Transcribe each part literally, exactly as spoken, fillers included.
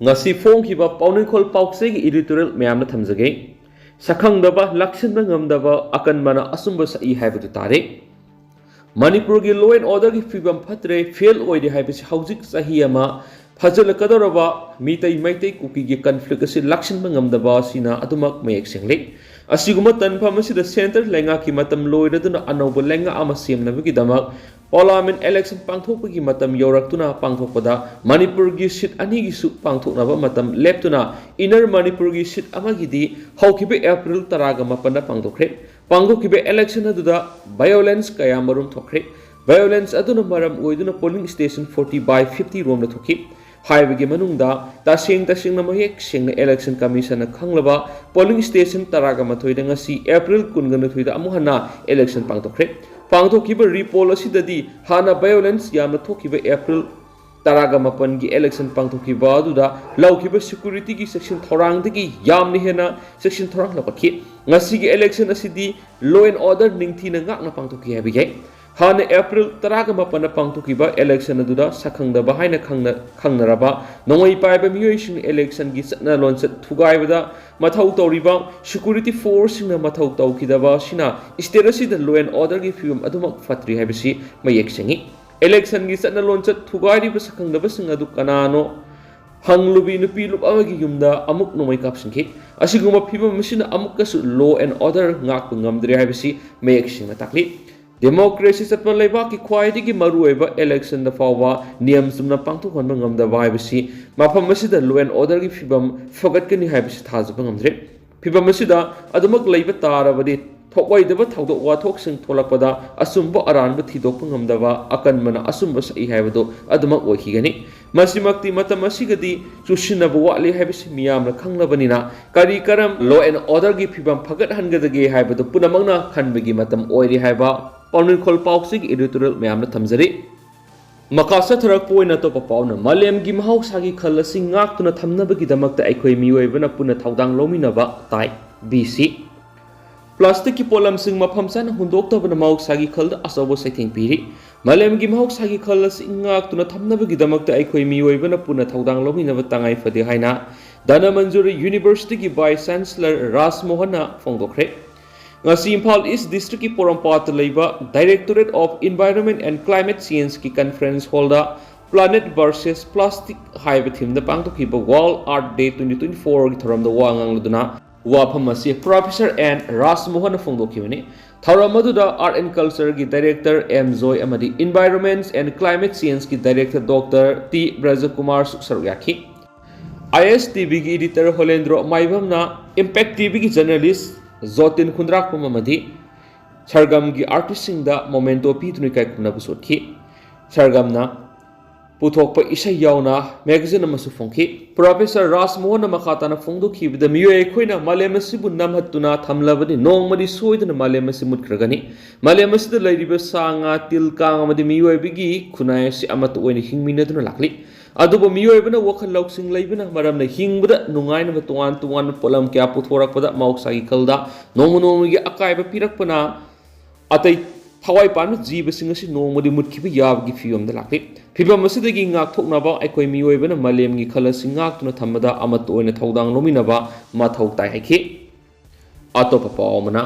ꯉꯁꯤ ꯐꯣꯡꯈꯤꯕ ꯄꯥꯎꯅꯤꯡꯈꯣꯜ ꯄꯥꯎꯆꯦꯒꯤ editorial ꯃꯌꯥꯝꯗ ꯊꯝꯖꯒꯦ꯫ ꯁꯛꯈꯪꯗꯕ, ꯂꯥꯛꯁꯤꯟꯕ ꯉꯝꯗꯕ, ꯑꯀꯟꯕꯅ ꯑꯆꯨꯝꯕ ꯁꯛꯏ ꯍꯥꯏꯕꯗꯨ ꯇꯥꯔꯦ꯫ ꯃꯅꯤꯄꯨꯔꯒꯤ law and orderꯒꯤ ꯐꯤꯕꯝ ꯐꯠꯇ꯭ꯔꯦ, fail ꯑꯣꯏꯔꯦ ꯍꯥꯏꯕꯁꯤ ꯍꯧꯖꯤꯛ ꯆꯍꯤ ꯑꯃ ꯐꯖꯤꯜꯂꯛꯀꯗꯧꯔꯕ ꯃꯤꯇꯩ ꯃꯩꯇꯩ ꯀꯨꯀꯤꯒꯤ conflict ꯑꯁꯤ ꯂꯥꯛꯁꯤꯟꯕ ꯉꯝꯗꯕ ꯑꯁꯤꯅ ꯑꯗꯨꯃꯛ ꯃꯌꯦꯛ ꯁꯦꯡꯂꯤ꯫ ꯑꯁꯤꯒꯨꯝꯕ ꯇꯟꯐꯝ ꯑꯁꯤꯗ centre ꯂꯩꯉꯥꯛꯀꯤ ꯃꯇꯝ ꯂꯣꯏꯔꯗꯨꯅ ꯑꯅꯧꯕ ꯂꯩꯉꯥꯛ ꯑꯃ ꯁꯦꯝꯅꯕꯒꯤꯗꯃꯛ parliament election ꯄꯥꯡꯊꯣꯛꯄꯒꯤ ꯃꯇꯝ ꯌꯧꯔꯛꯇꯨꯅ ꯄꯥꯡꯊꯣꯛꯄꯗ ꯃꯅꯤꯄꯨꯔꯒꯤ seat ꯑꯅꯤꯒꯤꯁꯨ ꯄꯥꯡꯊꯣꯛꯅꯕ ꯃꯇꯝ ꯂꯦꯞꯇꯨꯅ inner ꯃꯅꯤꯄꯨꯔꯒꯤ seat ꯑꯃꯒꯤꯗꯤ ꯍꯧꯈꯤꯕ April ꯇꯔꯥꯒ ꯃꯥꯄꯟꯗ ꯄꯥꯡꯊꯣꯛꯈ꯭ꯔꯦ꯫ ꯄꯥꯡꯊꯣꯛꯈꯤꯕ election ꯑꯗꯨꯗ violence ꯀꯌꯥ ꯃꯔꯨꯝ ꯊꯣꯛꯈ꯭ꯔꯦ꯫ Violence ꯑꯗꯨꯅ ꯃꯔꯝ ꯑꯣꯏꯗꯨꯅ polling station forty by fifty ꯔꯣꯝꯗ ꯊꯣꯛꯈꯤ꯫ ꯍꯥꯏꯕꯒꯤ ꯃꯅꯨꯡꯗ ꯇꯁꯦꯡ ꯇꯁꯦꯡꯅ ꯃꯌꯦꯛ ꯁꯦꯡꯅ election commissionꯅ ꯈꯪꯂꯕ polling station ꯇꯔꯥꯒ ꯃꯥꯊꯣꯏꯗ ꯉꯁꯤ April ꯀꯨꯟꯒ ꯅꯤꯊꯣꯏꯗ ꯑꯃꯨꯛ ꯍꯟꯅ election ꯄꯥꯡꯊꯣꯛꯈ꯭ꯔꯦ꯫ ꯄꯥꯡꯊꯣꯛꯈꯤꯕ repoll ꯑꯁꯤꯗꯗꯤ ꯍꯥꯟꯅ violence ꯌꯥꯝꯅ ꯊꯣꯛꯈꯤꯕ April ꯇꯔꯥꯒ ꯃꯥꯄꯟꯒꯤ election ꯄꯥꯡꯊꯣꯛꯈꯤꯕ ꯑꯗꯨꯗ ꯂꯧꯈꯤꯕ securityꯒꯤ ꯆꯦꯛꯁꯤꯟ ꯊꯧꯔꯥꯡꯗꯒꯤ ꯌꯥꯝꯅ ꯍꯦꯟꯅ ꯆꯦꯛꯁꯤꯟ ꯊꯧꯔꯥꯡ ꯂꯧꯈꯠꯈꯤ꯫ ꯉꯁꯤꯒꯤ election ꯑꯁꯤꯗꯤ law and order ꯅꯤꯡꯊꯤꯅ ꯉꯥꯛꯅ ꯄꯥꯡꯊꯣꯛꯈꯤ ꯍꯥꯏꯕ ꯌꯥꯏ꯫ ꯍꯥꯟꯅ April ꯇꯔꯥꯒ ꯃꯥꯄꯟꯗ ꯄꯥꯡꯊꯣꯛꯈꯤꯕ election ꯑꯗꯨꯗ ꯁꯛꯈꯪꯗꯕ ꯍꯥꯏꯅ ꯈꯪꯅ-, ꯈꯪꯅꯔꯕ ꯅꯣꯡꯃꯩ ꯄꯥꯏꯕ ꯃꯤꯑꯣꯏꯁꯤꯡꯅ electionꯒꯤ ꯆꯠꯅ ꯂꯣꯟꯆꯠ ꯊꯨꯒꯥꯏꯕꯗ ꯃꯊꯧ ꯇꯧꯔꯤꯕ security forceꯁꯤꯡꯅ ꯃꯊꯧ ꯇꯧꯈꯤꯗꯕ ꯑꯁꯤꯅ state ꯑꯁꯤꯗ law and orderꯒꯤ ꯐꯤꯕꯝ ꯑꯗꯨꯃꯛ ꯐꯠꯇ꯭ꯔꯤ ꯍꯥꯏꯕꯁꯤ ꯃꯌꯦꯛ ꯁꯦꯡꯏ꯫ Electionꯒꯤ ꯆꯠꯅ ꯂꯣꯟꯆꯠ ꯊꯨꯒꯥꯏꯔꯤꯕ ꯁꯛꯈꯪꯗꯕꯁꯤꯡ ꯑꯗꯨ ꯀꯅꯥꯅꯣ? ꯍꯪꯂꯨꯕꯤ ꯅꯨꯄꯤ ꯂꯨꯞ ꯑꯃꯒꯤ ꯌꯨꯝꯗ ꯑꯃꯨꯛ ꯅꯣꯡꯃꯩ ꯀꯥꯞꯁꯤꯟꯈꯤ꯫ ꯑꯁꯤꯒꯨꯝꯕ ꯐꯤꯕꯝ ꯑꯁꯤꯅ ꯑꯃꯨꯛꯀꯁꯨ law and order ꯉꯥꯛꯄ ꯉꯝꯗ꯭ꯔꯦ ꯍꯥꯏꯕꯁꯤ ꯃꯌꯦꯛ ꯁꯦꯡꯅ ꯇꯥꯛꯂꯤ꯫ Democracy ꯆꯠꯄ ꯂꯩꯕꯥꯛꯀꯤ ꯈ꯭ꯋꯥꯏꯗꯒꯤ ꯃꯔꯨꯑꯣꯏꯕ electionꯗ ꯐꯥꯎꯕ ꯅꯤꯌꯝ ꯆꯨꯝꯅ ꯄꯥꯡꯊꯣꯛꯍꯟꯕ ꯉꯝꯗꯕ ꯍꯥꯏꯕꯁꯤ ꯃꯐꯝ ꯑꯁꯤꯗ law and orderꯒꯤ ꯐꯤꯕꯝ ꯐꯒꯠꯀꯅꯤ ꯍꯥꯏꯕꯁꯤ ꯊꯥꯖꯕ ꯉꯝꯗ꯭ꯔꯦ꯫ ꯐꯤꯕꯝ ꯑꯁꯤꯗ ꯑꯗꯨꯃꯛ ꯂꯩꯕ ꯇꯥꯔꯕꯗꯤ ꯊꯣꯛꯑꯣꯏꯗꯕ ꯊꯧꯗꯣꯛ ꯋꯥꯊꯣꯛꯁꯤꯡ ꯊꯣꯛꯂꯛꯄꯗ ꯑꯆꯨꯝꯕ ꯑꯔꯥꯟꯕ ꯊꯤꯗꯣꯛꯄ ꯉꯝꯗꯕ, ꯑꯀꯟꯕꯅ ꯑꯆꯨꯝꯕ ꯁꯛꯏ ꯍꯥꯏꯕꯗꯨ ꯑꯗꯨꯃꯛ ꯑꯣꯏꯈꯤꯒꯅꯤ꯫ ꯃꯁꯤꯃꯛꯇꯤ ꯃꯇꯝ ꯑꯁꯤꯒꯗꯤ ꯆꯨꯁꯤꯟꯅꯕ ꯋꯥꯠꯂꯤ ꯍꯥꯏꯕꯁꯤ ꯃꯤꯌꯥꯝꯅ ꯈꯪꯂꯕꯅꯤꯅ ꯀꯔꯤ ꯀꯔꯝ law and orderꯒꯤ ꯐꯤꯕꯝ ꯐꯒꯠꯍꯟꯒꯗꯒꯦ ꯍꯥꯏꯕꯗꯨ ꯄꯨꯝꯅꯃꯛꯅ ꯈꯟꯕꯒꯤ ꯃꯇꯝ ꯑꯣꯏꯔꯦ ꯍꯥꯏꯕ ꯄꯥꯎꯅꯤꯡꯈꯣꯜ ꯄꯥꯎꯆꯦꯒꯤ editorial ꯃꯌꯥꯝꯅ ꯊꯝꯖꯔꯤ꯫ ꯃꯈꯥ ꯆꯠꯊꯔꯛꯄ ꯑꯣꯏꯅ ꯑꯇꯣꯞꯄ ꯄꯥꯎꯅ ꯃꯥꯂꯦꯝꯒꯤ ꯃꯍꯧꯁꯥꯒꯤ ꯈꯜ ꯑꯁꯤ ꯉꯥꯛꯇꯨꯅ ꯊꯝꯅꯕꯒꯤꯗꯃꯛꯇ ꯑꯩꯈꯣꯏ ꯃꯤꯑꯣꯏꯕꯅ ꯄꯨꯟꯅ ꯊꯧꯗꯥꯡ ꯂꯧꯃꯤꯟꯅꯕ ꯇꯥꯏ꯫ B C꯫ Plasticꯀꯤ ꯄꯣꯠꯂꯝꯁꯤꯡ ꯃꯐꯝ ꯆꯥꯅ ꯍꯨꯟꯗꯣꯛꯇꯕꯅ ꯃꯍꯧꯁꯥꯒꯤ ꯈꯜꯗ ꯑꯆꯧꯕ ꯆꯩꯊꯦꯡ ꯄꯤꯔꯤ꯫ ꯃꯥꯂꯦꯝꯒꯤ ꯃꯍꯧꯁꯥꯒꯤ ꯈꯜ ꯑꯁꯤ ꯉꯥꯛꯇꯨꯅ ꯊꯝꯅꯕꯒꯤꯗꯃꯛꯇ ꯑꯩꯈꯣꯏ ꯃꯤꯑꯣꯏꯕꯅ ꯄꯨꯟꯅ ꯊꯧꯗꯥꯡ ꯂꯧꯃꯤꯟꯅꯕ ꯇꯉꯥꯏ ꯐꯗꯦ ꯍꯥꯏꯅ ꯙꯅꯃꯟꯖꯨꯔꯤ ꯌꯨꯅꯤꯚꯔꯁꯤꯇꯤꯒꯤ ꯚꯥꯏꯁ ꯆꯥꯟꯁꯦꯂꯔ ꯔꯥꯖ ꯃꯣꯍꯟꯅ ꯐꯣꯡꯗꯣꯛꯈ꯭ꯔꯦ꯫ ꯉꯁꯤ ꯏꯝꯐꯥꯜ ꯏꯁ ꯗꯤꯁꯇ꯭ꯔꯤꯛꯀꯤ ꯄꯣꯔꯣꯝꯄꯥꯠꯇ ꯂꯩꯕ Directorate of Environment and Climate Changeꯀꯤ conference hold Planet versus Plastic ꯍꯥꯏꯕ ꯊꯤꯝꯗ ꯄꯥꯡꯊꯣꯛꯈꯤꯕ World Earth Day twenty twenty-fourꯒꯤ ꯊꯧꯔꯝꯗ ꯋꯥ ꯉꯥꯡꯂꯗꯨꯅ ꯋꯥꯐꯝ ꯑꯁꯤ ꯄ꯭ꯔꯣꯐꯦꯁꯔ ꯑꯦꯟ ꯔꯥꯖ ꯃꯣꯍꯟꯅ ꯐꯣꯡꯗꯣꯛꯈꯤꯕꯅꯤ꯫ ꯊꯧꯔꯝ ꯑꯗꯨꯗ Art and Cultureꯒꯤ Director M Joy ꯑꯃꯗꯤ Environment and Climate Changeꯀꯤ Director Doctor T ꯕ꯭ꯔꯖꯀꯨꯃꯥꯔꯁꯨ ꯁꯔꯨꯛ ꯌꯥꯈꯤ꯫ ISTVꯒꯤ editor ꯍꯣꯂꯦꯟꯗ꯭ꯔꯣ ꯃꯥꯏꯕꯝꯅ Impact TVꯒꯤ journalist ꯖꯣꯇꯤꯟ ꯈꯨꯟꯗ꯭ꯔꯥꯛꯄꯝ ꯑꯃꯗꯤ ꯁꯔꯒꯝꯒꯤ artistꯁꯤꯡꯗ memento ꯄꯤꯗꯨꯅ ꯏꯀꯥꯏ ꯈꯨꯝꯅꯕꯁꯨ ꯎꯠꯈꯤ꯫ ꯁꯔꯒꯝꯅ ꯄꯨꯊꯣꯛꯄ ꯏꯁꯩ ꯌꯥꯎꯅ magazine ꯑꯃꯁꯨ ꯐꯣꯡꯈꯤ꯫ ꯄ꯭ꯔꯣꯐꯦꯁꯔ ꯔꯥꯖ ꯃꯣꯍꯟꯅ ꯃꯈꯥ ꯇꯥꯅ ꯐꯣꯡꯗꯣꯛꯈꯤꯕꯗ, ꯃꯤꯑꯣꯏ ꯑꯩꯈꯣꯏꯅ ꯃꯥꯂꯦꯝ ꯑꯁꯤꯕꯨ ꯅꯝꯍꯠꯇꯨꯅ ꯊꯝꯂꯕꯗꯤ ꯅꯣꯡꯃꯗꯤ ꯁꯣꯏꯗꯅ ꯃꯥꯂꯦꯝ ꯑꯁꯤ ꯃꯨꯠꯈ꯭ꯔꯒꯅꯤ꯫ ꯃꯥꯂꯦꯝ ꯑꯁꯤꯗ ꯂꯩꯔꯤꯕ ꯁꯥ ꯉꯥ, ꯇꯤꯜ ꯀꯥꯡ ꯑꯃꯗꯤ ꯃꯤꯑꯣꯏꯕꯒꯤ ꯈꯨꯟꯅꯥꯏ ꯑꯁꯤ ꯑꯃꯠꯇ ꯑꯣꯏꯅ ꯍꯤꯡꯃꯤꯟꯅꯗꯨꯅ ꯂꯥꯛꯂꯤ꯫ ꯑꯗꯨꯕꯨ ꯃꯤꯑꯣꯏꯕꯅ ꯋꯥꯈꯜ ꯂꯧꯁꯤꯡ ꯂꯩꯕꯅ ꯃꯔꯝꯅ ꯍꯤꯡꯕꯗ ꯅꯨꯡꯉꯥꯏꯅꯕ ꯇꯣꯉꯥꯟ ꯇꯣꯉꯥꯟꯕ ꯄꯣꯠꯂꯝ ꯀꯌꯥ ꯄꯨꯊꯣꯔꯛꯄꯗ ꯃꯍꯧꯁꯥꯒꯤ ꯈꯜꯗ ꯅꯣꯡꯃ ꯅꯣꯡꯃꯒꯤ ꯑꯀꯥꯏꯕ ꯄꯤꯔꯛꯄꯅ ꯑꯇꯩ ꯊꯋꯥꯏ ꯄꯥꯟꯕ ꯖꯤꯕꯁꯤꯡ ꯑꯁꯤ ꯅꯣꯡꯃꯗꯤ ꯃꯨꯠꯈꯤꯕ ꯌꯥꯕꯒꯤ ꯐꯤꯕꯝꯗ ꯂꯥꯛꯂꯤ꯫ ꯐꯤꯕꯝ ꯑꯁꯤꯗꯒꯤ ꯉꯥꯛꯊꯣꯛꯅꯕ ꯑꯩꯈꯣꯏ ꯃꯤꯑꯣꯏꯕꯅ ꯃꯥꯂꯦꯝꯒꯤ ꯈꯜ ꯑꯁꯤ ꯉꯥꯛꯇꯨꯅ ꯊꯝꯕꯗ ꯑꯃꯠꯇ ꯑꯣꯏꯅ ꯊꯧꯗꯥꯡ ꯂꯧꯃꯤꯟꯅꯕ ꯃꯊꯧ ꯇꯥꯏ ꯍꯥꯏꯈꯤ꯫ ꯑꯇꯣꯞꯄ ꯄꯥꯎ ꯑꯃꯅ,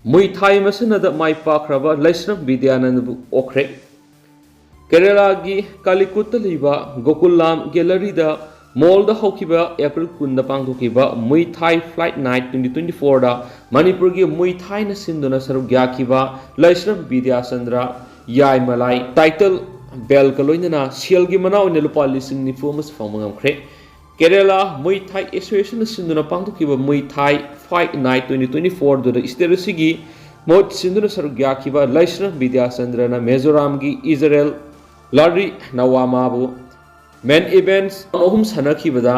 ꯃꯨꯏ ꯊꯥꯏ ꯃꯁꯥꯟꯅꯗ ꯃꯥꯏ ꯄꯥꯛꯈ꯭ꯔꯕ ꯂꯩꯁ꯭ꯔꯝ ꯕꯤꯗ꯭ꯌꯥꯅꯟꯗꯕꯨ ꯑꯣꯛꯈ꯭ꯔꯦ꯫ ꯀꯦꯔꯦꯂꯥꯒꯤ ꯀꯥꯂꯤꯀꯨꯠꯇ ꯂꯩꯕ ꯒꯣꯀꯨꯜ ꯂꯥꯝ ꯒꯦꯂꯔꯤꯗ ꯃꯣꯜꯗ ꯍꯧꯈꯤꯕ ꯑꯦꯄ꯭ꯔꯤꯜ ꯀꯨꯟꯗ ꯄꯥꯡꯊꯣꯛꯈꯤꯕ ꯃꯨꯏ ꯊꯥꯏ ꯐꯥꯏꯠ ꯅꯥꯏꯠ twenty twenty fourꯗ ꯃꯅꯤꯄꯨꯔꯒꯤ ꯃꯨꯏ ꯊꯥꯏꯅ ꯁꯤꯟꯗꯨꯅ ꯁꯔꯨꯛ ꯌꯥꯈꯤꯕ ꯂꯩꯁ꯭ꯔꯝ ꯕꯤꯗ꯭ꯌꯥꯆꯟꯗ꯭ꯔ ꯌꯥꯏꯃꯂꯥꯏ title beltꯀ ꯂꯣꯏꯅꯅ ꯁꯦꯜꯒꯤ ꯃꯅꯥ ꯑꯣꯏꯅ ꯂꯨꯄꯥ ꯂꯤꯁꯤꯡ ꯅꯤꯐꯨ ꯑꯃꯁꯨ ꯐꯪꯕ ꯉꯝꯈ꯭ꯔꯦ꯫ ꯀꯦꯔꯦꯂꯥ ꯃꯨꯏ ꯊꯥꯏ ꯑꯦꯁꯣꯁꯤꯌꯦꯁꯟꯅ ꯁꯤꯟꯗꯨꯅ ꯄꯥꯡꯊꯣꯛꯈꯤꯕ ꯃꯨꯏ ꯊꯥꯏ fight night twenty twenty fourꯗꯨꯗ state ꯑꯁꯤꯒꯤ ꯃꯍꯨꯠ ꯁꯤꯟꯗꯨꯅ ꯁꯔꯨꯛ ꯌꯥꯈꯤꯕ ꯂꯩꯁ꯭ꯔꯝ ꯕꯤꯗ꯭ꯌꯥꯆꯟꯗ꯭ꯔꯅ ꯃꯤꯖꯣꯔꯥꯝꯒꯤ ꯏꯖꯔꯦꯜ ꯂꯥꯔꯤ ꯅꯋꯥꯃꯥꯕꯨ main events ꯑꯍꯨꯝ ꯁꯥꯟꯅꯈꯤꯕꯗ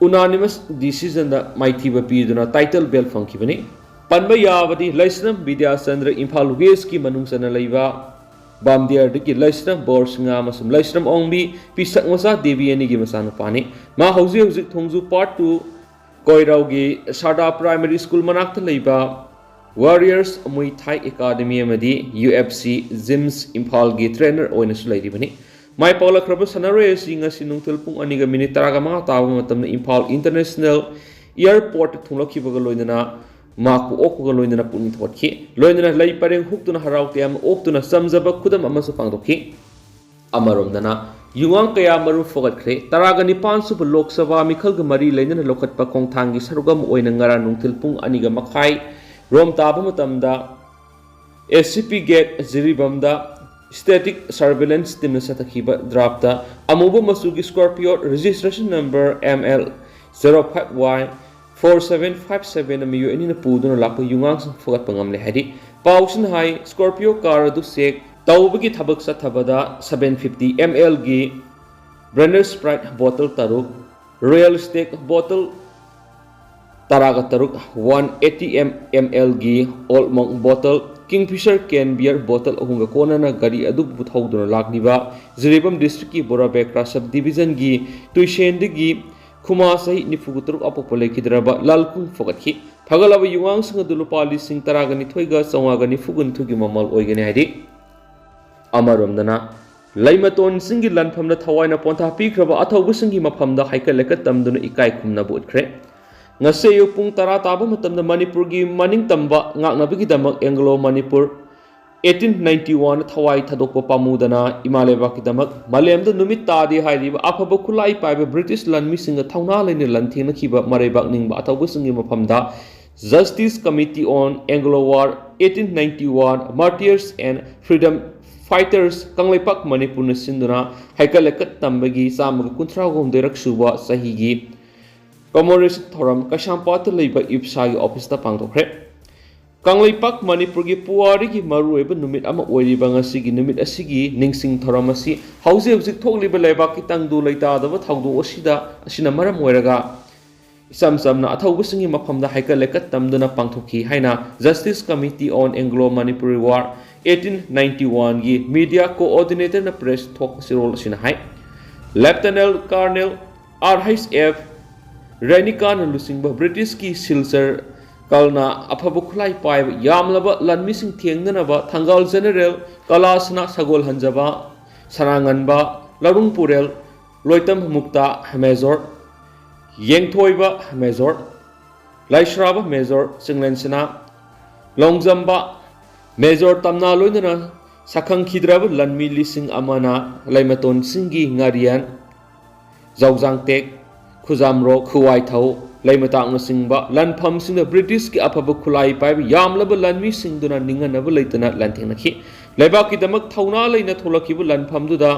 unanimous decisionꯗ ꯃꯥꯏꯊꯤꯕ ꯄꯤꯗꯨꯅ title belt ꯐꯪꯈꯤꯕꯅꯤ꯫ ꯄꯟꯕ ꯌꯥꯕꯗꯤ ꯂꯩꯁ꯭ꯔꯝ ꯕꯤꯗ꯭ꯌꯥꯆꯟꯗ꯭ꯔ ꯏꯝꯐꯥꯜ ꯋꯦꯁ꯭ꯠꯀꯤ ꯃꯅꯨꯡ ꯆꯟꯅ ꯂꯩꯕ ꯕꯥꯝꯗꯤꯌꯥꯔꯗꯒꯤ ꯂꯩꯁ꯭ꯔꯝ ꯕꯣꯔꯁꯤꯡꯍꯥ ꯑꯃꯁꯨꯡ ꯂꯩꯁ꯭ꯔꯝ ꯑꯣꯡꯕꯤ ꯄꯤꯁꯛ ꯃꯆꯥ ꯗꯦꯕꯤ ꯑꯅꯤꯒꯤ ꯃꯆꯥꯅꯨꯄꯥꯅꯤ꯫ ꯃꯥ ꯍꯧꯖꯤꯛ ꯍꯧꯖꯤꯛ ꯊꯣꯡꯖꯨ Part two ꯀꯣꯏꯔꯧꯒꯤ ꯁꯥꯔꯗꯥ Primary School ꯃꯅꯥꯛꯇ ꯂꯩꯕ Warriors Muay Thai Academy ꯑꯃꯗꯤ U F C Gyms ꯏꯝꯐꯥꯜꯒꯤ trainer ꯑꯣꯏꯅꯁꯨ ꯂꯩꯔꯤꯕꯅꯤ꯫ ꯃꯥꯏ ꯄꯥꯛꯂꯛꯈ꯭ꯔꯕ ꯁꯥꯟꯅꯔꯣꯏ ꯑꯁꯤ ꯉꯁꯤ ꯅꯨꯡꯊꯤꯜ ꯄꯨꯡ ꯑꯅꯤꯒ ꯃꯤꯅꯤꯠ ꯇꯔꯥꯒ ꯃꯉꯥ ꯇꯥꯕ ꯃꯇꯝꯗ ꯏꯝꯐꯥꯜ International Airport ꯊꯨꯡꯂꯛꯈꯤꯕꯒ ꯂꯣꯏꯅꯅ ꯃꯍꯥꯛꯄꯨ ꯑꯣꯛꯄꯒ ꯂꯣꯏꯅꯅ ꯄꯨꯛꯅꯤꯡ ꯊꯧꯒꯠꯈꯤ꯫ ꯂꯣꯏꯅꯅ ꯂꯩ ꯄꯔꯦꯡ ꯍꯨꯛꯇꯨꯅ ꯍꯔꯥꯎ ꯇꯌꯥꯝꯅ ꯑꯣꯛꯇꯨꯅ ꯆꯝꯖꯕ ꯈꯨꯗꯝ ꯑꯃꯁꯨ ꯄꯥꯡꯊꯣꯛꯈꯤ꯫ ꯑꯃꯔꯣꯝꯗꯅ ꯌꯨꯉꯥꯡ ꯀꯌꯥ ꯃꯔꯨꯝ ꯐꯒꯠꯈ꯭ꯔꯦ꯫ ꯇꯔꯥꯒ ꯅꯤꯄꯥꯟ ꯁꯨꯕ ꯂꯣꯛ ꯁꯚꯥ ꯃꯤꯈꯜꯒ ꯃꯔꯤ ꯂꯩꯅꯅ ꯂꯧꯈꯠꯄ ꯈꯣꯡꯊꯥꯡꯒꯤ ꯁꯔꯨꯛ ꯑꯃ ꯑꯣꯏꯅ ꯉꯔꯥꯡ ꯅꯨꯡꯊꯤꯜ ꯄꯨꯡ ꯑꯅꯤꯒ ꯃꯈꯥꯏ ꯔꯣꯝ ꯇꯥꯕ ꯃꯇꯝꯗ S C P gate ꯖꯤꯔꯤꯕꯝꯗ static surveillance teamꯅ ꯆꯠꯊꯈꯤꯕ driveꯇ ꯑꯃꯨꯕ ꯃꯆꯨꯒꯤ Scorpio registration number M L zero five Y four seven five seven ꯅ ꯃꯤꯑꯣꯏ ꯑꯅꯤꯅ ꯄꯨꯗꯨꯅ ꯂꯥꯛꯄ ꯌꯨꯉꯥꯡꯁꯤꯡ ꯐꯒꯠꯄ ꯉꯝꯂꯦ ꯍꯥꯏꯔꯤ꯫ ꯄꯥꯎꯁꯤꯅ ꯍꯥꯏ, Scorpio car ꯑꯗꯨ check ꯇꯧꯕꯒꯤ ꯊꯕꯛ ꯆꯠꯊꯕꯗ seven fifty M L ꯒꯤ Branded Sprite bottle ꯇꯔꯨꯛ, Royal Stag bottle ꯇꯔꯥꯒ ꯇꯔꯨꯛ, one eighty M L ꯒꯤ Old Monk bottle, Kingfisher can beer bottle ꯑꯍꯨꯝꯒ ꯀꯣꯟꯅꯅ ꯒꯥꯔꯤ ꯑꯗꯨꯕꯨ ꯊꯧꯗꯨꯅ ꯂꯥꯛꯂꯤꯕ ꯖꯤꯔꯤꯕꯥꯝ districtꯀꯤ ꯕꯣꯔꯥ ꯕꯦꯀ꯭ꯔꯥ sub divisionꯒꯤ ꯇꯨꯏꯁꯦꯟꯗꯒꯤ ꯈꯨꯃꯥ ꯆꯍꯤ ꯅꯤꯐꯨꯒ ꯇꯔꯨꯛ ꯑꯄꯣꯛꯄ ꯂꯩꯈꯤꯗ꯭ꯔꯕ ꯂꯥꯜꯀꯨꯡ ꯐꯒꯠꯈꯤ꯫ ꯐꯒꯠꯂꯕ ꯌꯨꯉꯥꯡꯁꯤꯡ ꯑꯗꯨ ꯂꯨꯄꯥ ꯂꯤꯁꯤꯡ ꯇꯔꯥꯒ ꯅꯤꯊꯣꯏꯒ ꯆꯥꯝꯃꯉꯥꯒ ꯅꯤꯐꯨꯒ ꯅꯤꯊꯣꯏꯒꯤ ꯃꯃꯜ ꯑꯣꯏꯒꯅꯤ ꯍꯥꯏꯔꯤ꯫ ꯑꯃꯔꯣꯝꯗꯅ, ꯂꯩꯃꯇꯣꯟꯁꯤꯡꯒꯤ ꯂꯥꯟꯐꯝꯗ ꯊꯋꯥꯏꯅ ꯄꯣꯟꯊꯥ ꯄꯤꯈ꯭ꯔꯕ ꯑꯊꯧꯕꯁꯤꯡꯒꯤ ꯃꯐꯝꯗ ꯍꯩꯀꯠ ꯂꯩꯀꯠ ꯇꯝꯗꯨꯅ ꯏꯀꯥꯏ ꯈꯨꯝꯅꯕ ꯎꯠꯈ꯭ꯔꯦ꯫ ꯉꯁꯤ ꯑꯌꯨꯛ ꯄꯨꯡ ꯇꯔꯥ ꯇꯥꯕ ꯃꯇꯝꯗ ꯃꯅꯤꯄꯨꯔꯒꯤ ꯃꯅꯤꯡꯇꯝꯕ ꯉꯥꯛꯅꯕꯒꯤꯗꯃꯛ Anglo Manipur eighteen ninety one ꯊꯋꯥꯏ ꯊꯥꯗꯣꯛꯄ ꯄꯥꯝꯃꯨꯗꯅ ꯏꯃꯥ ꯂꯩꯕꯥꯛꯀꯤꯗꯃꯛ ꯃꯥꯂꯦꯝꯗ ꯅꯨꯃꯤꯠ ꯇꯥꯗꯦ ꯍꯥꯏꯔꯤꯕ ꯑꯐꯕ ꯈꯨꯠꯂꯥꯏ ꯄꯥꯏꯕ British ꯂꯥꯟꯃꯤꯁꯤꯡꯒ ꯊꯧꯅꯥ ꯂꯩꯅ ꯂꯥꯟꯊꯦꯡꯅꯈꯤꯕ ꯃꯔꯩꯕꯥꯛ ꯅꯤꯡꯕ ꯑꯊꯧꯕꯁꯤꯡꯒꯤ ꯃꯐꯝꯗ Justice Committee on Anglo War eighteen ninety one Martyrs and Freedom Fighters Kangleipak ꯃꯅꯤꯄꯨꯔꯅ ꯁꯤꯟꯗꯨꯅ ꯍꯩꯀꯠ ꯂꯩꯀꯠ ꯇꯝꯕꯒꯤ ꯆꯥꯝꯃꯒ ꯀꯨꯟꯊ꯭ꯔꯥ ꯍꯨꯝꯗꯣꯏꯔꯛ ꯁꯨꯕ ꯆꯍꯤꯒꯤ commemoration ꯊꯧꯔꯝ ꯀꯩꯁꯥꯝꯄꯥꯠꯇ ꯂꯩꯕ ꯏꯞꯁꯥꯒꯤ officeꯇ ꯄꯥꯡꯊꯣꯛꯈ꯭ꯔꯦ꯫ ꯀꯪꯂꯩꯄꯥꯛ ꯃꯅꯤꯄꯨꯔꯒꯤ ꯄꯨꯋꯥꯔꯤꯒꯤ ꯃꯔꯨꯑꯣꯏꯕ ꯅꯨꯃꯤꯠ ꯑꯃ ꯑꯣꯏꯔꯤꯕ ꯉꯁꯤꯒꯤ ꯅꯨꯃꯤꯠ ꯑꯁꯤꯒꯤ ꯅꯤꯡꯁꯤꯡ ꯊꯧꯔꯝ ꯑꯁꯤ ꯍꯧꯖꯤꯛ ꯍꯧꯖꯤꯛ ꯊꯣꯛꯂꯤꯕ ꯂꯩꯕꯥꯛꯀꯤ ꯇꯪꯗꯨ ꯂꯩꯇꯥꯗꯕ ꯊꯧꯗꯣꯛ ꯑꯁꯤꯗ, ꯑꯁꯤꯅ ꯃꯔꯝ ꯑꯣꯏꯔꯒ ꯏꯆꯝ ꯆꯝꯅ ꯑꯊꯧꯕꯁꯤꯡꯒꯤ ꯃꯐꯝꯗ ꯍꯩꯀꯠ ꯂꯩꯀꯠ ꯇꯝꯗꯨꯅ ꯄꯥꯡꯊꯣꯛꯈꯤ ꯍꯥꯏꯅ Justice Committee on Anglo Manipuri War eighteen ninety one ꯒꯤ media coordinatorꯅ press ꯊꯣꯛꯄ ꯆꯦꯔꯣꯜ ꯑꯁꯤꯅ ꯍꯥꯏ꯫ Lieutenant Colonel R H F ꯔꯦꯅꯤꯀꯥꯅ ꯂꯨꯆꯤꯡꯕ Britishꯀꯤ ꯁꯤꯜꯆꯔ ꯀꯜꯅ ꯑꯐꯕ ꯈꯨꯠꯂꯥꯏ ꯄꯥꯏꯕ ꯌꯥꯝꯂꯕ ꯂꯥꯟꯃꯤꯁꯤꯡ ꯊꯦꯡꯅꯅꯕ ꯊꯪꯒꯥꯜ ꯖꯦꯅꯔꯦꯜ ꯀꯂꯥꯁꯅꯥ ꯁꯒꯣꯜꯍꯟꯖꯕ, ꯁꯅꯥꯉꯟꯕ, Larung Purel, Loitam Mukta major, Yengthoiba major, Laisraba major ꯆꯤꯡꯂꯦꯟꯁꯅꯥ, ꯂꯣꯡꯖꯝꯕ ꯃꯦꯖꯣꯔ ꯇꯝꯅꯥ ꯂꯣꯏꯅꯅ ꯁꯛꯈꯪꯈꯤꯗ꯭ꯔꯕ ꯂꯥꯟꯃꯤ ꯂꯤꯁꯤꯡ ꯑꯃꯅ ꯂꯩꯃꯇꯣꯟꯁꯤꯡꯒꯤ ꯉꯥꯔꯤꯌꯥꯟ, ꯖꯧꯖꯥꯡꯇꯦꯛ, ꯈꯨꯖꯥꯝꯔꯣꯛ, ꯈꯨꯋꯥꯏꯊꯧ, ꯂꯩꯃꯇꯥꯛꯅꯆꯤꯡꯕ ꯂꯥꯟꯐꯝꯁꯤꯡꯗ ꯕ꯭ꯔꯤꯇꯤꯁꯀꯤ ꯑꯐꯕ ꯈꯨꯠꯂꯥꯏ ꯄꯥꯏꯕ ꯌꯥꯝꯂꯕ ꯂꯥꯟꯃꯤꯁꯤꯡꯗꯨꯅ ꯅꯤꯡꯍꯟꯅꯕ ꯂꯩꯇꯅ ꯂꯥꯟꯊꯦꯡꯅꯈꯤ꯫ ꯂꯩꯕꯥꯛꯀꯤꯗꯃꯛ ꯊꯧꯅꯥ ꯂꯩꯅ ꯊꯣꯛꯂꯛꯈꯤꯕ ꯂꯥꯟꯐꯝꯗꯨꯗ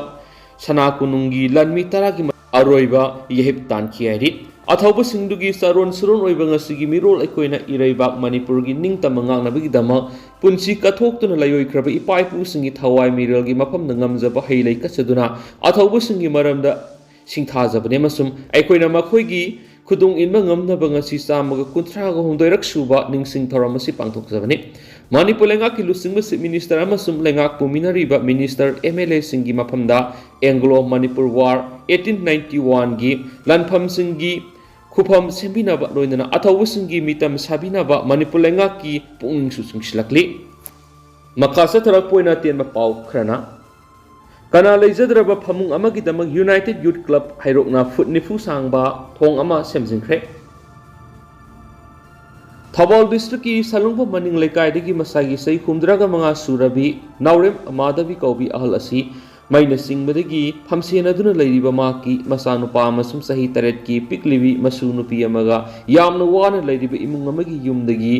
ꯁꯅꯥ ꯀꯣꯅꯨꯡꯒꯤ ꯂꯥꯟꯃꯤ ꯇꯔꯥꯒꯤ ꯑꯔꯣꯏꯕ ꯌꯥꯍꯤꯞ ꯇꯥꯟꯈꯤ ꯍꯥꯏꯔꯤ꯫ ꯑꯊꯧꯕꯁꯤꯡꯗꯨꯒꯤ ꯆꯥꯔꯣꯟ ꯁꯨꯔꯣꯟ ꯑꯣꯏꯕ ꯉꯁꯤꯒꯤ ꯃꯤꯔꯣꯜ ꯑꯩꯈꯣꯏꯅ ꯏꯔꯩꯕꯥꯛ ꯃꯅꯤꯄꯨꯔꯒꯤ ꯅꯤꯡꯇꯝꯕ ꯉꯥꯛꯅꯕꯒꯤꯗꯃꯛ ꯄꯨꯟꯁꯤ ꯀꯠꯊꯣꯛꯇꯨꯅ ꯂꯩꯑꯣꯏꯈ꯭ꯔꯕ ꯏꯄꯥ ꯏꯄꯨꯁꯤꯡꯒꯤ ꯊꯋꯥꯏ ꯃꯤꯔꯦꯜꯒꯤ ꯃꯐꯝꯗ ꯉꯝꯖꯕ ꯍꯩ ꯂꯩ ꯀꯠꯆꯗꯨꯅ ꯑꯊꯧꯕꯁꯤꯡꯒꯤ ꯃꯔꯝꯗ ꯁꯤꯡꯊꯥꯖꯕꯅꯤ ꯑꯃꯁꯨꯡ ꯑꯩꯈꯣꯏꯅ ꯃꯈꯣꯏꯒꯤ ꯈꯨꯗꯣꯡ ꯏꯟꯕ ꯉꯝꯅꯕ ꯉꯁꯤ ꯆꯥꯝꯃꯒ ꯀꯨꯟꯊ꯭ꯔꯥꯒ ꯍꯨꯝꯗꯣꯏꯔꯛ ꯁꯨꯕ ꯅꯤꯡꯁꯤꯡ ꯊꯧꯔꯝ ꯑꯁꯤ ꯄꯥꯡꯊꯣꯛꯆꯕꯅꯤ꯫ ꯃꯅꯤꯄꯨꯔ ꯂꯩꯉꯥꯛꯀꯤ ꯂꯨꯆꯤꯡꯕ ꯆꯤꯐ ꯃꯤꯅꯤꯁꯇꯔ ꯑꯃꯁꯨꯡ ꯂꯩꯉꯥꯛ ꯄꯨꯃꯤꯟꯅꯔꯤꯕ ꯃꯤꯅꯤꯁꯇꯔ, ꯑꯦꯝ ꯑꯦꯜ ꯑꯦꯁꯤꯡꯒꯤ ꯃꯐꯝꯗ Anglo Manipur war eighteen ninety ꯋꯥꯟꯒꯤ ꯂꯥꯟꯐꯝꯁꯤꯡꯒꯤ ꯈꯨꯐꯝ ꯁꯦꯝꯕꯤꯅꯕ ꯂꯣꯏꯅꯅ ꯑꯊꯧꯕꯁꯤꯡꯒꯤ ꯃꯤꯇꯝ ꯁꯥꯕꯤꯅꯕ ꯃꯅꯤꯄꯨꯔ ꯂꯩꯉꯥꯛꯀꯤ ꯄꯨꯛꯅꯤꯡꯁꯨ ꯆꯤꯡꯁꯤꯜꯂꯛꯂꯤ꯫ ꯃꯈꯥ ꯆꯠꯊꯔꯛꯄ ꯑꯣꯏꯅ ꯑꯇꯦꯟꯕ ꯄꯥꯎ ꯈꯔꯅ, ꯀꯅꯥ ꯂꯩꯖꯗ꯭ꯔꯕ ꯐꯃꯨꯡ ꯑꯃꯒꯤꯗꯃꯛ ꯌꯨꯅꯥꯏꯇꯦꯗ ꯌꯨꯊ ꯀ꯭ꯂꯕ ꯍꯩꯔꯣꯛꯅ ꯐꯨꯠ ꯅꯤꯐꯨ ꯁꯥꯡꯕ ꯊꯣꯡ ꯑꯃ ꯁꯦꯝꯖꯤꯟꯈ꯭ꯔꯦ꯫ ꯊꯧꯕꯥꯜ ꯗꯤꯁꯇ꯭ꯔꯤꯛꯀꯤ ꯁꯂꯨꯡꯕꯝ ꯃꯅꯤꯡ ꯂꯩꯀꯥꯏꯗꯒꯤ ꯃꯁꯥꯒꯤ ꯆꯍꯤ ꯍꯨꯝꯗ꯭ꯔꯥꯒ ꯃꯉꯥ ꯁꯨꯔꯕꯤ ꯅꯥꯎꯔꯦꯝ ꯃꯥꯙꯕꯤ ꯀꯧꯕꯤ ꯑꯍꯜ ꯑꯁꯤ ꯃꯩꯅ ꯆꯤꯡꯕꯗꯒꯤ ꯐꯝꯁꯦꯟꯅꯗꯨꯅ ꯂꯩꯔꯤꯕ ꯃꯍꯥꯛꯀꯤ ꯃꯆꯥꯅꯨꯄꯥ ꯑꯃꯁꯨꯡ ꯆꯍꯤ ꯇꯔꯦꯠꯀꯤ ꯄꯤꯛꯂꯤꯕꯤ ꯃꯁꯨ ꯅꯨꯄꯤ ꯑꯃꯒ ꯌꯥꯝꯅ ꯋꯥꯅ ꯂꯩꯔꯤꯕ ꯏꯃꯨꯡ ꯑꯃꯒꯤ ꯌꯨꯝꯗꯒꯤ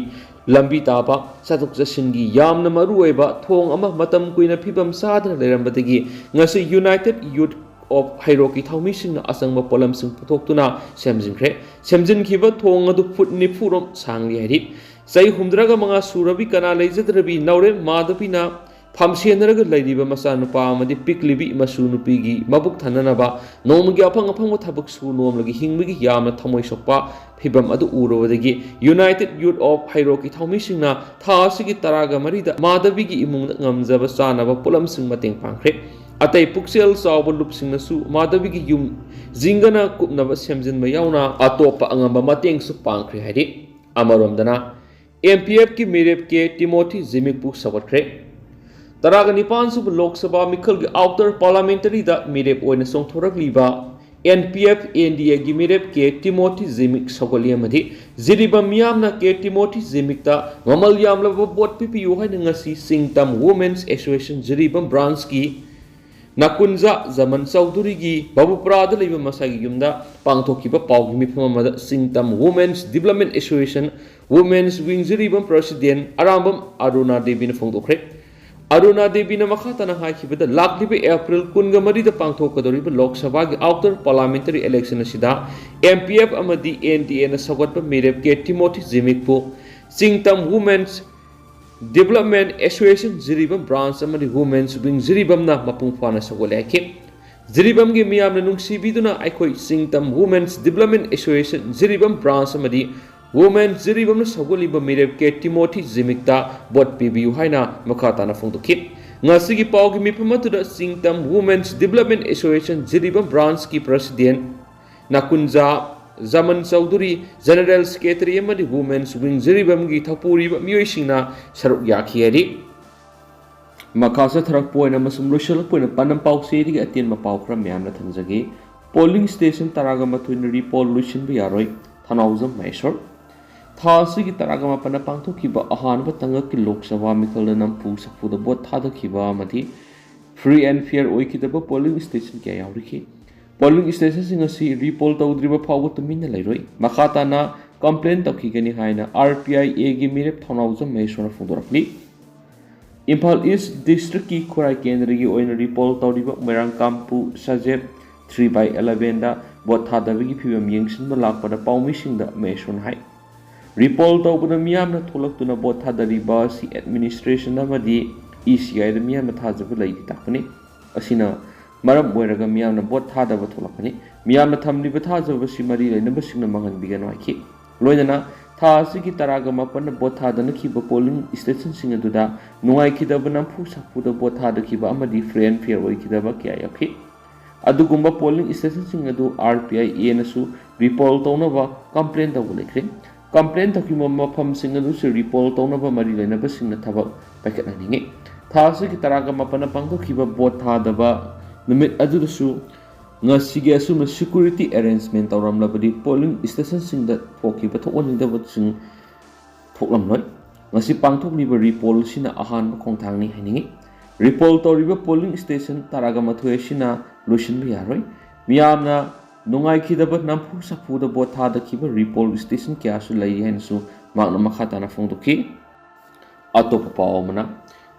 ꯂꯝꯕꯤ ꯇꯥꯕ ꯆꯠꯊꯣꯛ ꯆꯠꯁꯤꯟꯒꯤ ꯌꯥꯝꯅ ꯃꯔꯨ ꯑꯣꯏꯕ ꯊꯣꯡ ꯑꯃ ꯃꯇꯝ ꯀꯨꯏꯅ ꯐꯤꯕꯝ ꯆꯥꯗꯅ ꯂꯩꯔꯝꯕꯗꯒꯤ ꯉꯁꯤ ꯌꯨꯅꯥꯏꯇꯦꯗ ꯌꯨꯊ ꯑꯣꯐ ꯍꯩꯔꯣꯛꯀꯤ ꯊꯧꯃꯤꯁꯤꯡꯅ ꯑꯆꯪꯕ ꯄꯣꯠꯂꯝꯁꯤꯡ ꯄꯨꯊꯣꯛꯇꯨꯅ ꯁꯦꯝꯖꯤꯟꯈ꯭ꯔꯦ꯫ ꯁꯦꯝꯖꯤꯟꯈꯤꯕ ꯊꯣꯡ ꯑꯗꯨ ꯐꯨꯠ ꯅꯤꯐꯨ ꯔꯣꯝ ꯁꯥꯡꯂꯤ ꯍꯥꯏꯔꯤ꯫ ꯆꯍꯤ ꯍꯨꯝꯗ꯭ꯔꯥꯒ ꯃꯉꯥ ꯁꯨꯔꯕꯤ ꯀꯅꯥ ꯂꯩꯖꯗ꯭ꯔꯕꯤ ꯅꯥꯎꯔꯦꯝ ꯃꯥꯙꯕꯤꯅ ꯐꯝꯁꯦꯟꯅꯔꯒ ꯂꯩꯔꯤꯕ ꯃꯆꯥꯅꯨꯄꯥ ꯑꯃꯗꯤ ꯄꯤꯛꯂꯤꯕꯤ ꯃꯁꯨ ꯅꯨꯄꯤꯒꯤ ꯃꯕꯨꯛ ꯊꯟꯅꯅꯕ ꯅꯣꯡꯃꯒꯤ ꯑꯐꯪ ꯑꯐꯪꯕ ꯊꯕꯛ ꯁꯨ ꯅꯣꯝꯂꯒ ꯍꯤꯡꯕꯒꯤ ꯌꯥꯝꯅ ꯊꯃꯣꯏ ꯁꯣꯛꯄ ꯐꯤꯕꯝ ꯑꯗꯨ ꯎꯔꯨꯕꯗꯒꯤ ꯌꯨꯅꯥꯏꯇꯦꯗ ꯌꯨꯊ ꯑꯣꯐ ꯍꯩꯔꯣꯛꯀꯤ ꯊꯧꯃꯤꯁꯤꯡꯅ ꯊꯥ ꯑꯁꯤꯒꯤ ꯇꯔꯥꯒ ꯃꯔꯤꯗ ꯃꯥꯙꯕꯤꯒꯤ ꯏꯃꯨꯡꯗ ꯉꯝꯖꯕ ꯆꯥꯅꯕ ꯄꯣꯠꯂꯝꯁꯤꯡ ꯃꯇꯦꯡ ꯄꯥꯡꯈ꯭ꯔꯦ꯫ ꯑꯇꯩ ꯄꯨꯛꯆꯦꯜ ꯆꯥꯎꯕ ꯂꯨꯞꯁꯤꯡꯅꯁꯨ ꯃꯥꯙꯕꯤꯒꯤ ꯌꯨꯝ ꯖꯤꯡꯒꯅ ꯀꯨꯞꯅꯕ ꯁꯦꯝꯖꯤꯟꯕ ꯌꯥꯎꯅ ꯑꯇꯣꯞꯄ ꯑꯉꯝꯕ ꯃꯇꯦꯡꯁꯨ ꯄꯥꯡꯈ꯭ꯔꯦ ꯍꯥꯏꯔꯤ꯫ ꯑꯃꯔꯣꯝꯗꯅ, ꯑꯦꯝ ꯄꯤ ꯑꯦꯐꯀꯤ ꯃꯤꯔꯦꯞ ꯀꯦ ꯇꯤꯃꯣꯊꯤ ꯖꯤꯃꯤꯛꯄꯨ ꯁꯧꯒꯠꯈ꯭ꯔꯦ꯫ ꯇꯔꯥꯒ ꯅꯤꯄꯥꯟ ꯁꯨꯕ ꯂꯣꯛ ꯁꯚꯥ ꯃꯤꯈꯜꯒꯤ ꯑꯥꯎꯇꯔ ꯄꯥꯔꯂꯥꯃꯦꯟꯇꯔꯤꯗ ꯃꯤꯔꯦꯞ ꯑꯣꯏꯅ ꯆꯣꯡꯊꯣꯔꯛꯂꯤꯕ N P F N D ꯑꯦꯒꯤ ꯃꯤꯔꯦꯞ ꯀꯦ ꯇꯤꯃꯣꯊꯤ ꯖꯤꯃꯤꯛ ꯁꯧꯒꯠꯂꯤ ꯑꯃꯗꯤ ꯖꯤꯔꯤꯕꯥꯝ ꯃꯤꯌꯥꯝꯅ ꯀꯦ ꯇꯤꯃꯣꯊꯤ ꯖꯤꯃꯤꯛꯇ ꯃꯃꯜ ꯌꯥꯝꯂꯕ ꯚꯣꯠ ꯄꯤꯕꯤꯌꯨ ꯍꯥꯏꯅ ꯉꯁꯤ ꯆꯤꯡꯇꯝ ꯋꯨꯃꯦꯟꯁ ꯑꯦꯁꯣꯁꯤꯌꯦꯁꯟ ꯖꯤꯔꯤꯕꯥꯝ ꯕ꯭ꯔꯥꯟꯁꯀꯤ ꯅꯥꯀꯨꯟꯖꯥ ꯖꯃꯟ ꯆꯧꯙꯨꯔꯤꯒꯤ ꯕꯕꯨꯄꯨꯔꯥꯗ ꯂꯩꯕ ꯃꯁꯥꯒꯤ ꯌꯨꯝꯗ ꯄꯥꯡꯊꯣꯛꯈꯤꯕ ꯄꯥꯎꯒꯤ ꯃꯤꯐꯝ ꯑꯃꯗ Chingtam women's development association women's wing Jiribam president Arambam Aruna ꯗꯦꯕꯤꯅ ꯐꯣꯡꯗꯣꯛꯈ꯭ꯔꯦ꯫ ꯑꯔꯨꯅꯥ ꯗꯦꯕꯤꯅ ꯃꯈꯥ ꯇꯥꯅ ꯍꯥꯏꯈꯤꯕꯗ, ꯂꯥꯛꯂꯤꯕ ꯑꯦꯄ꯭ꯔꯤꯜ ꯀꯨꯟꯒ ꯃꯔꯤꯗ ꯄꯥꯡꯊꯣꯛꯀꯗꯧꯔꯤꯕ ꯂꯣꯛ ꯁꯚꯥꯒꯤ ꯑꯥꯎꯇꯔ ꯄꯥꯔꯂꯥꯃꯦꯟꯇꯔꯤ ꯏꯂꯦꯛꯁꯟ ꯑꯁꯤꯗ ꯑꯦꯝ ꯄꯤ ꯑꯦꯐ ꯑꯃꯗꯤ ꯑꯦꯟ ꯗꯤ ꯑꯦꯅ ꯁꯧꯒꯠꯄ ꯃꯤꯔꯦꯞ ꯀꯦ ꯇꯤꯃꯣꯊꯤ ꯖꯤꯃꯤꯛꯄꯨ Chingtam women's development association Jiribam branch ꯑꯃꯗꯤ ꯋꯨꯃꯦꯟꯁ ꯋꯤꯡ ꯖꯤꯔꯤꯕꯥꯝꯅ ꯃꯄꯨꯡ ꯐꯥꯅ ꯁꯧꯒꯠꯂꯦ ꯍꯥꯏꯈꯤ꯫ ꯖꯤꯔꯤꯕꯥꯝꯒꯤ ꯃꯤꯌꯥꯝꯅ ꯅꯨꯡꯁꯤꯕꯤꯗꯨꯅ ꯑꯩꯈꯣꯏ Chingtam women's development association Jiribam branch ꯑꯃꯗꯤ ꯋꯨꯃꯦꯟꯁ ꯖꯤꯔꯤꯕꯥꯝꯅ ꯁꯧꯒꯠꯂꯤꯕ ꯃꯤꯔꯦꯞ ꯀꯦ ꯇꯤꯃꯣꯊꯤ ꯖꯤꯃꯤꯛꯇ ꯚꯣꯠ ꯄꯤꯕꯤꯌꯨ ꯍꯥꯏꯅ ꯃꯈꯥ ꯇꯥꯅ ꯐꯣꯡꯗꯣꯛꯈꯤ꯫ ꯉꯁꯤꯒꯤ ꯄꯥꯎꯒꯤ ꯃꯤꯐꯝ ꯑꯗꯨꯗ Chingtam women's development association Jiribam ꯕ꯭ꯔꯥꯟꯁꯀꯤ president Nakunja Jaman Chaudhuri, general secretary ꯑꯃꯗꯤ ꯋꯨꯃꯦꯟꯁ ꯋꯤꯡ ꯖꯤꯔꯤꯕꯥꯝꯒꯤ ꯊꯧꯄꯨꯔꯤꯕ ꯃꯤꯑꯣꯏꯁꯤꯡꯅ ꯁꯔꯨꯛ ꯌꯥꯈꯤ ꯍꯥꯏꯔꯤ꯫ ꯃꯈꯥ ꯆꯠꯊꯔꯛꯄ ꯑꯣꯏꯅ ꯑꯃꯁꯨꯡ ꯂꯣꯏꯁꯤꯜꯂꯛꯄ ꯑꯣꯏꯅ ꯄꯥꯟꯗꯝ ꯄꯥꯎꯆꯦꯗꯒꯤ ꯑꯇꯦꯟꯕ ꯄꯥꯎ ꯈꯔ ꯃꯌꯥꯝꯅ ꯊꯝꯖꯒꯦ꯫ ꯄꯣꯂꯤꯡ ꯁ꯭ꯇꯦꯁꯟ ꯇꯔꯥꯒ ꯃꯥꯊꯣꯏꯅ ꯔꯤꯄꯣꯜ ꯂꯣꯏꯁꯤꯟꯕ ꯌꯥꯔꯣꯏ, ꯊꯧꯅꯥꯎꯖꯝ ꯃꯍꯦꯁꯣꯔ꯫ ꯊꯥ ꯑꯁꯤꯒꯤ ꯇꯔꯥꯒ ꯃꯥꯄꯟꯗ ꯄꯥꯡꯊꯣꯛꯈꯤꯕ ꯑꯍꯥꯟꯕ ꯇꯥꯡꯀꯛꯀꯤ ꯂꯣꯛ ꯁꯚꯥ ꯃꯤꯈꯜꯗ ꯅꯝꯐꯨ ꯁꯥꯐꯨꯗ ꯚꯣꯠ ꯊꯥꯗꯈꯤꯕ ꯑꯃꯗꯤ free and fair ꯑꯣꯏꯈꯤꯗꯕ ꯄꯣꯂꯤꯡ ꯁ꯭ꯇꯦꯁꯟ ꯀꯌꯥ ꯌꯥꯎꯔꯤꯈꯤ꯫ ꯄꯣꯂꯤꯡ ꯁ꯭ꯇꯦꯁꯟꯁꯤꯡ ꯑꯁꯤ ꯔꯤꯄꯣꯜ ꯇꯧꯗ꯭ꯔꯤꯕ ꯐꯥꯎꯕ ꯇꯨꯃꯤꯟꯅ ꯂꯩꯔꯣꯏ꯫ ꯃꯈꯥ ꯇꯥꯅ ꯀꯝꯄ꯭ꯂꯦꯟ ꯇꯧꯈꯤꯒꯅꯤ ꯍꯥꯏꯅ ꯑꯥꯔ ꯄꯤ ꯑꯥꯏ ꯑꯦꯒꯤ ꯃꯤꯔꯦꯞ ꯊꯧꯅꯥꯎꯖꯝ ꯃꯍꯦꯁꯣꯔꯅ ꯐꯣꯡꯗꯣꯔꯛꯂꯤ꯫ ꯏꯝꯐꯥꯜ ꯏꯁ ꯗꯤꯁꯇ꯭ꯔꯤꯛꯀꯤ ꯈꯨꯔꯥꯏ ꯀꯦꯟꯗ꯭ꯔꯒꯤ ꯑꯣꯏꯅ ꯔꯤꯄꯣꯜ ꯇꯧꯔꯤꯕ ꯃꯣꯏꯔꯥꯡꯀꯥꯝꯄꯨ ꯁꯖꯦꯞ three by eleven the vote ꯊꯥꯗꯕꯒꯤ ꯐꯤꯕꯝ ꯌꯦꯡꯁꯤꯟꯕ ꯂꯥꯛꯄꯗ ꯄꯥꯎꯃꯤꯁꯤꯡꯗ ꯃꯍꯦꯁꯣꯔꯅ ꯍꯥꯏ, ꯔꯤꯄꯣꯜ ꯇꯧꯕꯗ ꯃꯤꯌꯥꯝꯅ ꯊꯣꯛꯂꯛꯇꯨꯅ ꯚꯣꯠ ꯊꯥꯗꯔꯤꯕ ꯑꯁꯤ ꯑꯦꯗꯃꯤꯅꯤꯁꯇ꯭ꯔꯦꯁꯟ ꯑꯃꯗꯤ ꯏ ꯁꯤ ꯑꯥꯏꯗ ꯃꯤꯌꯥꯝꯅ ꯊꯥꯖꯕ ꯂꯩꯇꯦ ꯇꯥꯛꯄꯅꯤ꯫ ꯑꯁꯤꯅ ꯃꯔꯝ ꯑꯣꯏꯔꯒ ꯃꯤꯌꯥꯝꯅ ꯚꯣꯠ ꯊꯥꯗꯕ ꯊꯣꯛꯂꯛꯄꯅꯤ꯫ ꯃꯤꯌꯥꯝꯅ ꯊꯝꯂꯤꯕ ꯊꯥꯖꯕꯁꯤ ꯃꯔꯤ ꯂꯩꯅꯕꯁꯤꯡꯅ ꯃꯥꯡꯍꯟꯕꯤꯒꯅꯨ ꯍꯥꯏꯈꯤ꯫ ꯂꯣꯏꯅꯅ ꯊꯥ ꯑꯁꯤꯒꯤ ꯇꯔꯥꯒ ꯃꯥꯄꯟꯗ ꯚꯣꯠ ꯊꯥꯗꯅꯈꯤꯕ ꯄꯣꯂꯤꯡ ꯁ꯭ꯇꯦꯁꯟꯁꯤꯡ ꯑꯗꯨꯗ ꯅꯨꯡꯉꯥꯏꯈꯤꯗꯕ ꯅꯝꯐꯨ ꯁꯥꯐꯨꯗ ꯚꯣꯠ ꯊꯥꯗꯈꯤꯕ ꯑꯃꯗꯤ free and fair ꯑꯣꯏꯈꯤꯗꯕ ꯀꯌꯥ ꯌꯥꯎꯈꯤ꯫ ꯑꯗꯨꯒꯨꯝꯕ ꯄꯣꯂꯤꯡ ꯁ꯭ꯇꯦꯁꯟꯁꯤꯡ ꯑꯗꯨ ꯑꯥꯔ ꯄꯤ ꯑꯥꯏ ꯑꯦꯅꯁꯨ ꯔꯤꯄꯣꯜ ꯇꯧꯅꯕ ꯀꯝꯄ꯭ꯂꯦꯟ ꯇꯧꯕ ꯂꯩꯈ꯭ꯔꯦ꯫ ꯀꯝꯄ꯭ꯂꯦꯟ ꯇꯧꯈꯤꯕ ꯃꯐꯝꯁꯤꯡ ꯑꯗꯨꯁꯨ ꯔꯤꯄꯣꯜ ꯇꯧꯅꯕ ꯃꯔꯤ ꯂꯩꯅꯕꯁꯤꯡꯅ ꯊꯕꯛ ꯄꯥꯏꯈꯠꯍꯟꯅꯤꯡꯉꯤ꯫ ꯊꯥ ꯑꯁꯤꯒꯤ ꯇꯔꯥꯒ ꯃꯥꯄꯟꯗ ꯄꯥꯡꯊꯣꯛꯈꯤꯕ ꯚꯣꯠ ꯊꯥꯗꯕ ꯅꯨꯃꯤꯠ ꯑꯗꯨꯗꯁꯨ ꯉꯁꯤꯒꯤ ꯑꯁꯨꯝꯅ ꯁꯦꯀ꯭ꯌꯨꯔꯤꯇꯤ ꯑꯦꯔꯦꯟꯖꯃꯦꯟ ꯇꯧꯔꯝꯂꯕꯗꯤ ꯄꯣꯂꯤꯡ ꯁ꯭ꯇꯦꯁꯟꯁꯤꯡꯗ ꯊꯣꯛꯈꯤꯕ ꯊꯣꯛꯍꯟꯅꯤꯡꯗꯕꯁꯤꯡ ꯊꯣꯛꯂꯝꯂꯣꯏ꯫ ꯉꯁꯤ ꯄꯥꯡꯊꯣꯛꯂꯤꯕ ꯔꯤꯄꯣꯜ ꯑꯁꯤꯅ ꯑꯍꯥꯟꯕ ꯈꯣꯡꯊꯥꯡꯅꯤ ꯍꯥꯏꯅꯤꯡꯏ꯫ ꯔꯤꯄꯣꯜ ꯇꯧꯔꯤꯕ ꯄꯣꯂꯤꯡ ꯁ꯭ꯇꯦꯁꯟ ꯇꯔꯥꯒ ꯃꯥꯊꯣꯏ ꯑꯁꯤꯅ ꯂꯣꯏꯁꯤꯟꯕ ꯌꯥꯔꯣꯏ꯫ ꯃꯤꯌꯥꯝꯅ ꯅꯨꯡꯉꯥꯏꯈꯤꯗꯕ ꯅꯝꯐꯨ ꯁꯥꯐꯨꯗ ꯚꯣꯠ ꯊꯥꯗꯈꯤꯕ ꯔꯤꯄꯣꯜ ꯁ꯭ꯇꯦꯁꯟ ꯀꯌꯥꯁꯨ ꯂꯩꯔꯤ ꯍꯥꯏꯅꯁꯨ ꯃꯍꯥꯛꯅ ꯃꯈꯥ ꯇꯥꯅ ꯐꯣꯡꯗꯣꯛꯈꯤ꯫ ꯑꯇꯣꯞꯄ ꯄꯥꯎ ꯑꯃꯅ,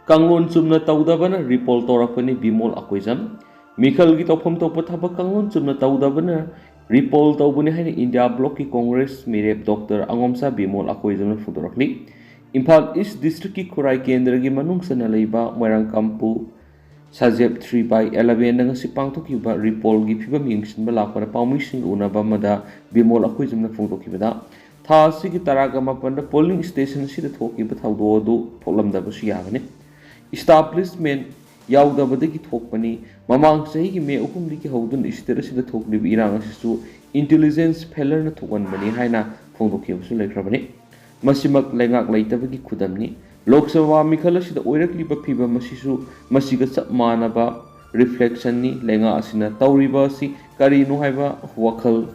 ꯀꯥꯡꯂꯣꯟ ꯆꯨꯝꯅ ꯇꯧꯗꯕꯅ ꯔꯤꯄꯣꯜ ꯇꯧꯔꯛꯄꯅꯤ ꯕꯤꯃꯣꯜ ꯑꯀꯣꯏꯖꯝ꯫ ꯃꯤꯈꯜꯒꯤ ꯇꯧꯐꯝ ꯊꯣꯛꯄ ꯊꯕꯛ ꯀꯥꯡꯂꯣꯟ ꯆꯨꯝꯅ ꯇꯧꯗꯕꯅ ꯔꯤꯄꯣꯜ ꯇꯧꯕꯅꯤ ꯍꯥꯏꯅ ꯏꯟꯗꯤꯌꯥ ꯕ꯭ꯂꯣꯛꯀꯤ ꯀꯣꯡꯒ꯭ꯔꯦꯁ ꯃꯤꯔꯦꯞ ꯗꯣꯛꯇꯔ ꯑꯉꯣꯝꯆꯥ ꯕꯤꯃꯣꯜ ꯑꯀꯣꯏꯖꯝꯅ ꯐꯣꯡꯗꯣꯔꯛꯂꯤ꯫ ꯏꯝꯐꯥꯜ ꯏꯁ ꯗꯤꯁꯇ꯭ꯔꯤꯛꯀꯤ ꯈꯨꯔꯥꯏ ꯀꯦꯟꯗ꯭ꯔꯒꯤ ꯃꯅꯨꯡ ꯆꯟꯅ ꯂꯩꯕ ꯃꯣꯏꯔꯥꯡꯀꯥꯝꯄꯨ ꯁꯖꯦꯞ three by elevenꯗ ꯉꯁꯤ ꯄꯥꯡꯊꯣꯛꯈꯤꯕ ꯔꯤꯄꯣꯜꯒꯤ ꯐꯤꯕꯝ ꯌꯦꯡꯁꯤꯟꯕ ꯂꯥꯛꯄꯗ ꯄꯥꯎꯃꯤꯁꯤꯡꯒ ꯎꯅꯕ ꯑꯃꯗ ꯕꯤꯃꯣꯜ ꯑꯀꯣꯏꯖꯝꯅ ꯐꯣꯡꯗꯣꯛꯈꯤꯕꯗ, ꯊꯥ ꯑꯁꯤꯒꯤ ꯇꯔꯥꯒ ꯃꯥꯄꯟꯗ ꯄꯣꯂꯤꯡ ꯁ꯭ꯇꯦꯁꯟ ꯑꯁꯤꯗ ꯊꯣꯛꯈꯤꯕ ꯊꯧꯗꯣꯛ ꯑꯗꯨ ꯊꯣꯛꯂꯝꯗꯕꯁꯨ ꯌꯥꯒꯅꯤ꯫ ꯏꯁꯇꯥꯕ꯭ꯂꯤꯁꯃꯦꯟ ꯌꯥꯎꯗꯕꯗꯒꯤ ꯊꯣꯛꯄꯅꯤ꯫ ꯃꯃꯥꯡ ꯆꯍꯤꯒꯤ ꯃꯦ ꯑꯍꯨꯝꯗꯒꯤ ꯍꯧꯗꯨꯅ ꯁ꯭ꯇꯦꯠ ꯑꯁꯤꯗ ꯊꯣꯛꯂꯤꯕ ꯏꯔꯥꯡ ꯑꯁꯤꯁꯨ ꯏꯟꯇꯦꯂꯤꯖꯦꯟꯁ ꯐꯦꯂꯔꯅ ꯊꯣꯛꯍꯟꯕꯅꯤ ꯍꯥꯏꯅ ꯐꯣꯡꯗꯣꯛꯈꯤꯕꯁꯨ ꯂꯩꯈ꯭ꯔꯕꯅꯤ꯫ ꯃꯁꯤꯃꯛ ꯂꯩꯉꯥꯛ ꯂꯩꯇꯕꯒꯤ ꯈꯨꯗꯝꯅꯤ꯫ ꯂꯣꯛ ꯁꯚꯥ ꯃꯤꯈꯜ ꯑꯁꯤꯗ ꯑꯣꯏꯔꯛꯂꯤꯕ ꯐꯤꯕꯝ ꯑꯁꯤꯁꯨ ꯃꯁꯤꯒ ꯆꯞ ꯃꯥꯟꯅꯕ ꯔꯤꯐ꯭ꯂꯦꯛꯁꯟꯅꯤ꯫ ꯂꯩꯉꯥꯛ ꯑꯁꯤꯅ ꯇꯧꯔꯤꯕ ꯑꯁꯤ ꯀꯔꯤꯅꯣ ꯍꯥꯏꯕ ꯋꯥꯈꯜ